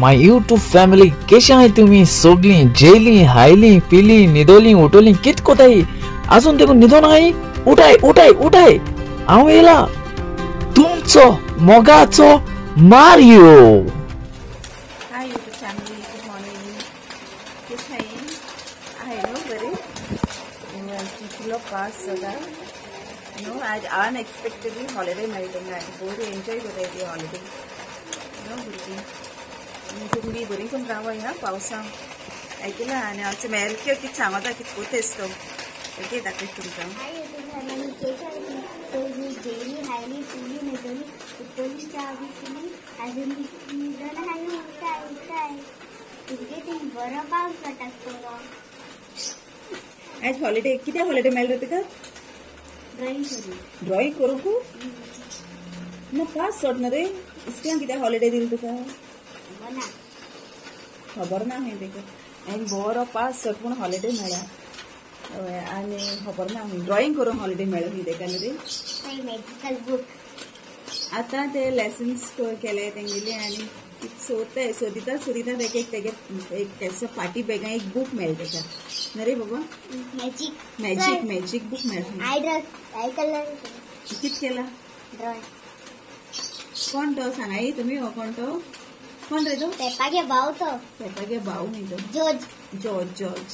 My YouTube family केशे आहाय तुमी सगळीं जेली हायली पिली न्हिदोली उठोली कित कोताय अजून तेकून न्हिदोन आहाय उठाय उठाय उठाय हांव येयला तुमचो मोगाचो Mario. Hi YouTube family, good morning. केशे आहाय न्हू बरें? कितलो पास जाता न्हू आज अनएक्सपेक्टेडली हॉलिडे मेळटा आनी बरी एन्जॉय करताय ती हॉलिडे न्हू भुरगीं. तुमी बरी करून रावय हा पावसा आयकला. आनी आमचो मेलक्यो कितें सांगता कितें कोतेस तो ओके दाखयता तुमकां. आज हॉलिडे कितें हॉलिडे मेळ्ळो तुका? ड्रॉइंग करूंक ना पास सोड ना रे. इस्कुलान कितें हॉलिडे दिली तुका खबर ना खंय तेका. आनी बरो पास सोड पूण हॉलिडे मेळ्ळा आनी खबर ना ड्रॉइंग करूंक हॉलिडे मेळ्ळो खंय तेका रे. आतां ते लेसन्स केले तेंगेले आनी सोदताय सोदिता सोदिता तेका एक तेगे एक तेजो फाटी बॅगां एक बूक मेळटा तेका ना रे बाबा. मॅजीक मॅजीक मॅजीक बूक मेळटा. कित केला कोण तो सांगाय तुमी? हो कोण तो? कोण रे तो? पेपागे भाव तो. पेपागे भाव न्ही तो? जॉर्ज. George George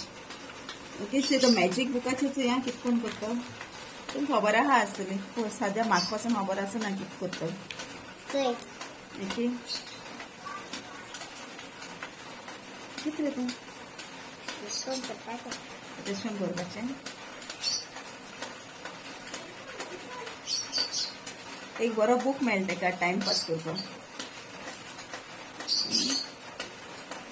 okay. से तो मॅजीक बुकाचेच या कित कोण करता तुमकां खबर आहा आसतलें. सद्या म्हाका पासून खबर आसना कित करता. ओके कित रे तूं रेस्टोरंट करपाचें? एक बरो बूक मेळटा तेका टायमपास करपाक.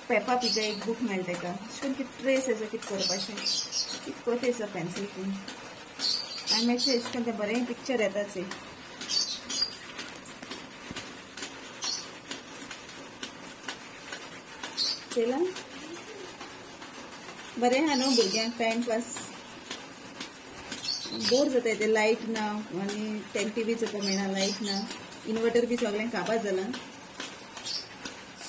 पेपा पिगा एक बूक मेळटा तेका. अशें करून कितें ट्रेस आसा कितें करपाचें कितें कोता आसा पेन्सील बीन आनी मातशें अशें करून तें बरें पिक्चर येताच. चोयला बरें आहा न्हू भुरग्यांक टायमपास. बोर जाताय ते लायट ना आनी तेंका टीव्ही चोवपाक मेळना लायट ना इन्वर्टर बी सगळें काबार जालां.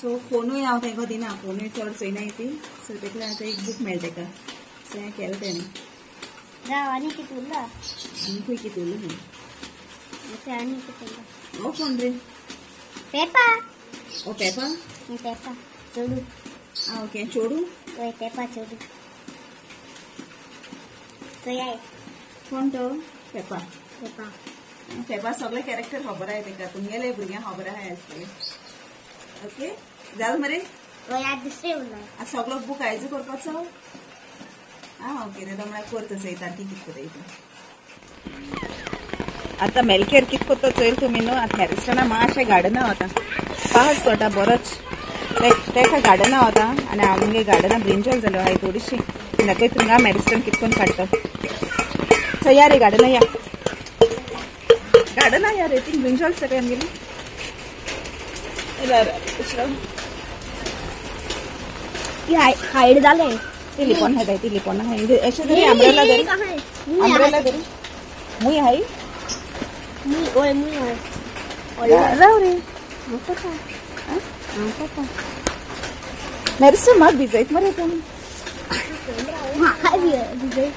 सो फोनूय हांव तेंकां दिना फोनूय चड चोयनाय ती. सो तेका लागून आतां एक बूक मेळटा तेका. सो हें केलें तेणें. आनी कितें उरला? आनी खंय कितें उरलां खंय? आनी कितें उरलां? हो कोण रे? पेपा. ओ पेपा? पेपा चोडू. आं ओके चोडू? वय पेपा चोडू. चोयाय कोण तो? पेपा. पेपा पेपा सगळे कॅरेक्टर खबर आहाय तेका. तुमगेले भुरग्यांक खबर आहाय आसतलें. ओके जालें मरे? वय आतां दुसरें उरलां. आतां सगळो बूक आयज करपाचो? आं ओके रे म्हळ्यार करता चोयता ती कितें करता. आतां मेलकेर कितें करता चोयल तुमी न्हू. आतां हॅरिस्टना मातशें गार्डना वता पावस पडटा बरोच तेका गार्डना वता आनी आमगे गार्डना ब्रिंजॉल जालो आहाय थोडीशी. दाखय तुमकां मॅरिस्टन कितें करून काडटा. चल या रे गार्डना या गार्डना या रे. तींग ब्रिंजॉल सगळे आमगेली. हायड जालें. ती लिपोन हाय ती लिपोन हाय अशें तरी अम्ब्रेला धरी अम्ब्रेला धरी मुय हाय मुय ओय मुय हाय राव रे मॅरिस्टर म्हाका भिजयत मरे तूं.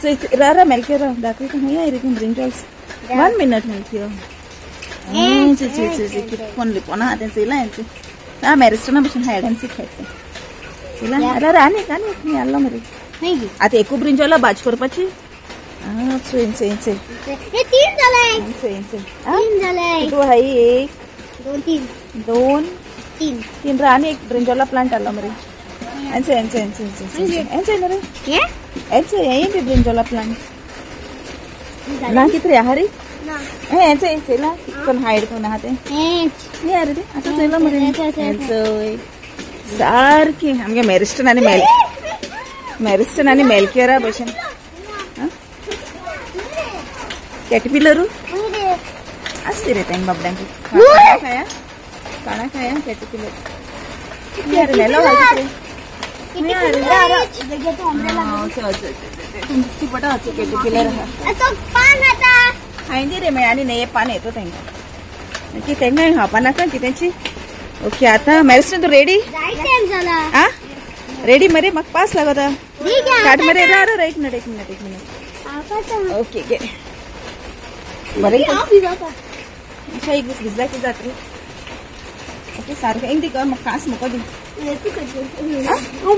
चोय रा मेलके राव दाखयता खंय आय रे तूं ब्रिंजॉल्स. 1 मिनट मेलक्यो. चोय चोय चोय कितें कोण लिपोन आहा तें चोयलां हांवें. आं मॅरिस्टना भशेन हायड एंड सीक खेळटा चोयलां. अरे आनी एक आनी एक खंय आसलो मरे. आतां एकू ब्रिंजॉला भाजी करपाची. आं चोय चोय चोय तीन जाले चोय चोय तीन जाले. तूं हाय एक दोन तीन दोन तीन तीन रा आनी एक ब्रिंजॉला प्लांट आसलो मरे. एंचे एंचे एंचे एंचे एंचे मरे एंचे हें बी ब्रिंजॉला प्लांट ना कितें रे आहा रे. हें एंचे चोयला कोण हायड कोण आहा तें हें आरे तें आतां चोयला मरे. चोय सारकें आमगे मॅरिस्टन आनी मेल मॅरिस्टन आनी मेलकेरा भशेन कॅटपिलरू आसती रे तेंग बाबड्यांक खाया काणा खाया कॅटपिलर. मेलो हांवें रे मेळ आनी न्हय पान येतो तेंकां. तेंकां खावपा नाका कितेंची. ओके आता मॅरिस्टर तू रेडी? झाला. आ रेडी मरे मग पास लागता काट मरे. रा रा एक मिनिट एक मिनिट एक मिनिट. ओके गे बरे अच्छा एक दीस भिजला की जात रे. ओके सारखं एक दी कर मग कास मका दी.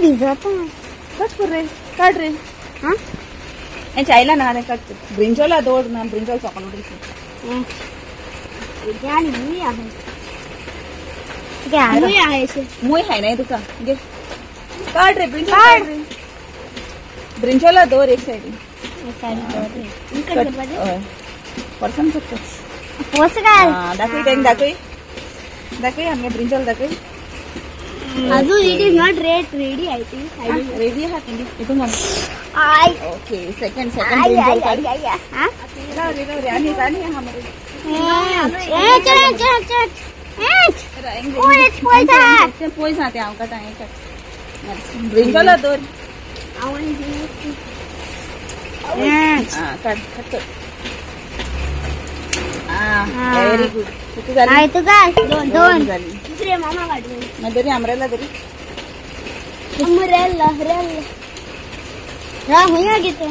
भिजता कट कर रे काढ रे. हा चायला ना रे कट ब्रिंजॉला दोड ना ब्रिंजॉल चॉकलेट मुय हाय नाही तुका गे काढ रे ब्रिंजॉल रे. ब्रिंजॉला दोर एक साइड पर्सन फक्त दाखवी त्यांनी दाखवी दाखवी आमगे ब्रिंजॉल दाखवी. अजून it is not ready I think ready हा इथून. ओके सेकंड सेकंड ब्रिंजॉल काढ. हा रे रे आणि आणि हा मरे ए चल चल चल ए पोयसा ते पोयसा ते हांव काटा हे काट ब्रिंजॉल दोर हा काढ काढ. Very good. किती झाली? आहे तू काय दोन दोन झाली. दुसरे मामा काढले. मग तरी अम्ब्रेला तरी अम्ब्रेला अम्ब्रेला रा होया घेतो.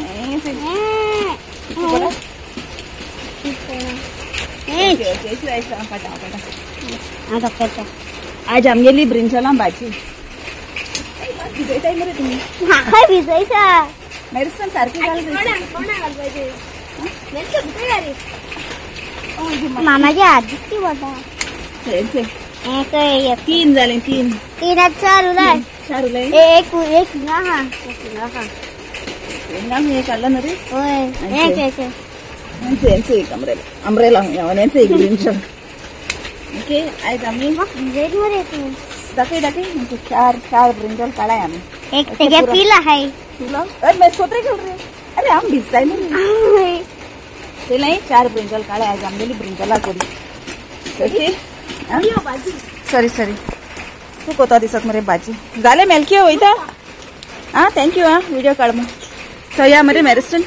आज आमगेली ब्रिंजॉला भाजी भिजयताय मरे तुम्ही. काय भिजयचा मेरसन सारखी घाल. मामाची हात दिसती बघा. तीन झाले. तीन तीन चार उलाय चार उलाय एक एक ना. हा ना मी काढला ना रे. होय एक एक एक अम्ब्रेला अम्ब्रेला एक ब्रिंजॉल. ओके आज आम्ही दाखय दाखय चार चार ब्रिंजॉल काढाय आम्ही. एक त्याच्या पिल आहे तुला. अरे मैं सोत्रे खेळ रे. अरे आम भिजताय ना ते नाही. चार ब्रिंजॉल काढाय आज आमगेली ब्रिंजॉला करी. ओके सॉरी सॉरी तू कोता दिसत मरे भाजी झाले मेलकी वयता. हा thank you. हा व्हिडिओ काढ मग. सो या मरे मॅरिस्टन.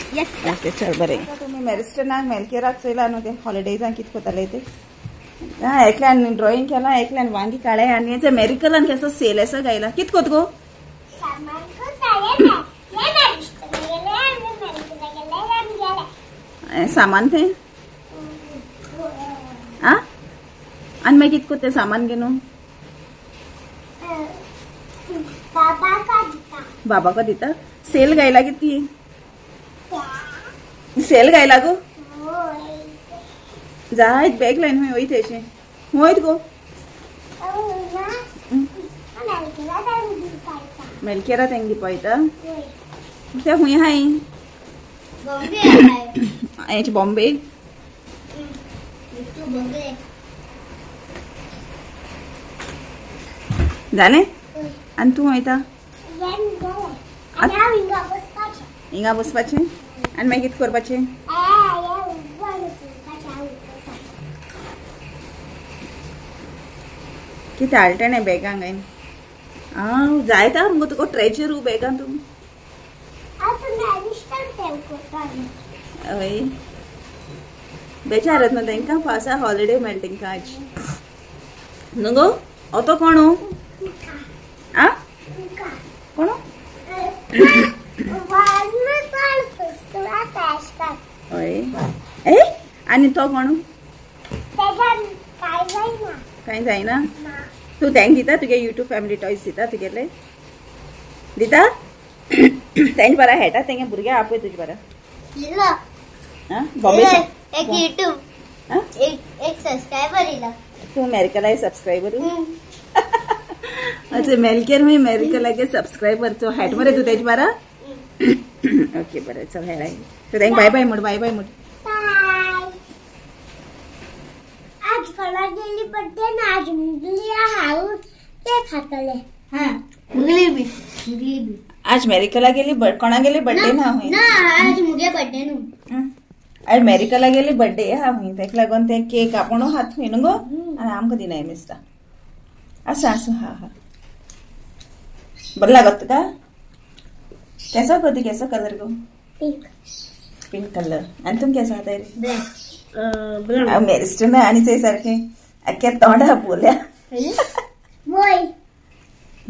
ओके चल बरें. तुमी मॅरिस्टनाक मेलकेराक चोयला न्हू ते हॉलिडेजांक कितें कोताले ते. हा एकल्यान ड्रॉइंग केला एकल्यान वांगी काडे आनी हेचे मेरिकलान केसो सेल आसा गायला. कित कोत गो सामान ते आ आनी मागीर कित कोत तें सामान घेवन बाबा का दिता. सेल गायला किती सेल गायला गो जायत बॅग लायन हुंय वयत अशें वयत गो मेलकेरा तेंगे दिवपा वयता ते खूंय आहाय हेच बॉम्बे. जालें आनी तूं वयता हिंगा बसपाचें आनी मागीर कितें करपाचें? कितें हाडटा बॅगांक हांवें. आं जायता मुगो तुका ट्रेजर बॅगान तूं. हय बेचारत न्हू तेंकां फासा हॉलिडे मेळटा तेंकां आज न्हू गो. तो कोण? आ कोण? हय ए आनी तो कोण? कांय जायना. तूं तेंक दिता तुगे युट्यूब फॅमिली टॉयज दिता तुगेले दिता तेंचे बारा खेळटा तेंगे भुरग्याक आपय तुजे बारा. बॉम्बे एक यूट्यूब एक सबस्क्राइबर इला. तू अमेरिकाला सबस्क्राइबर? अच्छा मेलकेर मी अमेरिकाला के सबस्क्राइबर तो हॅट मरे तू तेजे बारा. ओके बरें चल हेळाय. तू तेंक बाय बाय म्हण. बाय बाय म्हण. आज कोणा गेली बर्थडे ना आज मुगली हाव ते खातले. हा मुगली बी मुगली बी आज अमेरिकाला गेली कोणा गेली बर्थडे ना हुंय ना आज मुगे बर्थडे न्हू. आज अमेरिकाला गेली बर्थडे हा हुंय तेका लागून ते केक आपूण हात हुंय न्हू गो आनी आमकां दिनाय दिसता. आसूं आसूं. हा हा बरें लागत तुका? कैसा गो कैसा कलर गो? Pink pink colour. आनी तुम कैसा आता रे? ब्लॅक. मेरिस्टन आनी ते सारखे अख्ख्या तोंडा बोल्या. बोय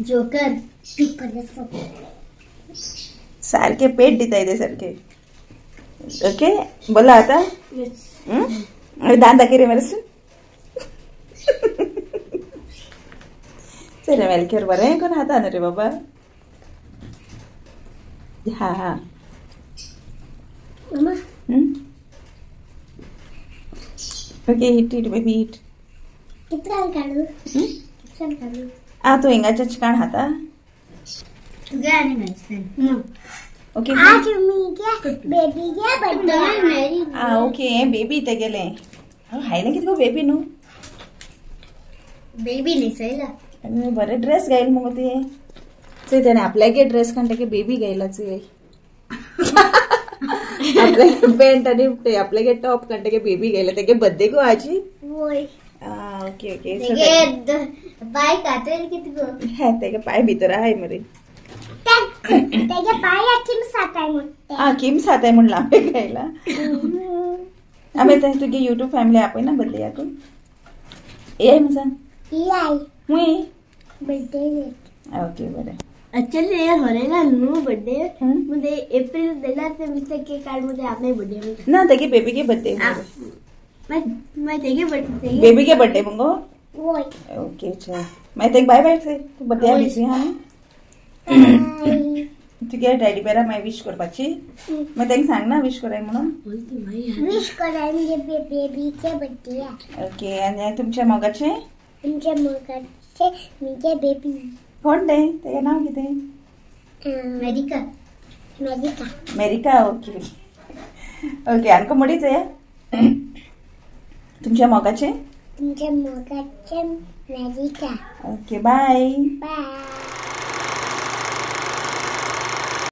जोकर जोकर सारखे पेट दिता ते सारखे. ओके बोला आता. दांत दाखय रे मरे. चल मेलकेर बरें कोण खाता न्हू रे बाबा. हा हा okay eat eat baby eat. कितल्यान काडू? कितल्यान काडू? आ तू हिंगाचें चिकन खाता? तुगे आनी मेलसन. ओके आज मी बेबी गे बर्थडे. आ ओके बेबी तेगेलें हायलें कितें गो बेबी न्हू? बेबी न्हेसयला. बरें ड्रेस घायल मुगो तुवें. चोय तेणें आपल्यागे ड्रेस काडटा की बेबी घायला चोय. आपल्यागे पॅन्ट आनी आपल्यागे टॉप काडटा की बेबी घायला. तेगे बर्थडे गो आजी. वय. Okay okay. तेगे पाय कातरेल कितें गो? हे तेगे पाय भितर आहाय मरे. तेगे पाय किम साताय म्हणटा. आ किम साताय म्हण हांवें घायला. आमी तुगे युट्यूब फॅमिली आपय ना बर्थडे ये म्हण सांग. याय मुय बर्थडे. ओके बरें. एक्चुअली हरेला न्हू बर्थडे म्हणजे एप्रिल दिला ते मिस्टर केक काड मध्ये आपले बर्थडे ना तेगे बेबी के बर्थडे. मैं तेगे बर्थडे बेबी के बर्थडे मुगो. वय. ओके चल मैं तेगे बाय बाय से तू बर्थडे बिजी हा तुगे डॅडी बेरा मागीर विश करपाची. मागीर तेंका सांग ना विश कराय म्हणून. विश कराय म्हणजे बेबी के बर्थडे. ओके आनी तुमच्या मोगाचे? तुमच्या मोगाचे म्हणजे बेबी. कोण तें? तेजें नांव कितें? मेरिका. मेरिका. मेरिका ओके ओके. आमकां मडीच या तुमच्या मोगाचे? तुमच्या मोगाचे मेरिका. Okay bye bye.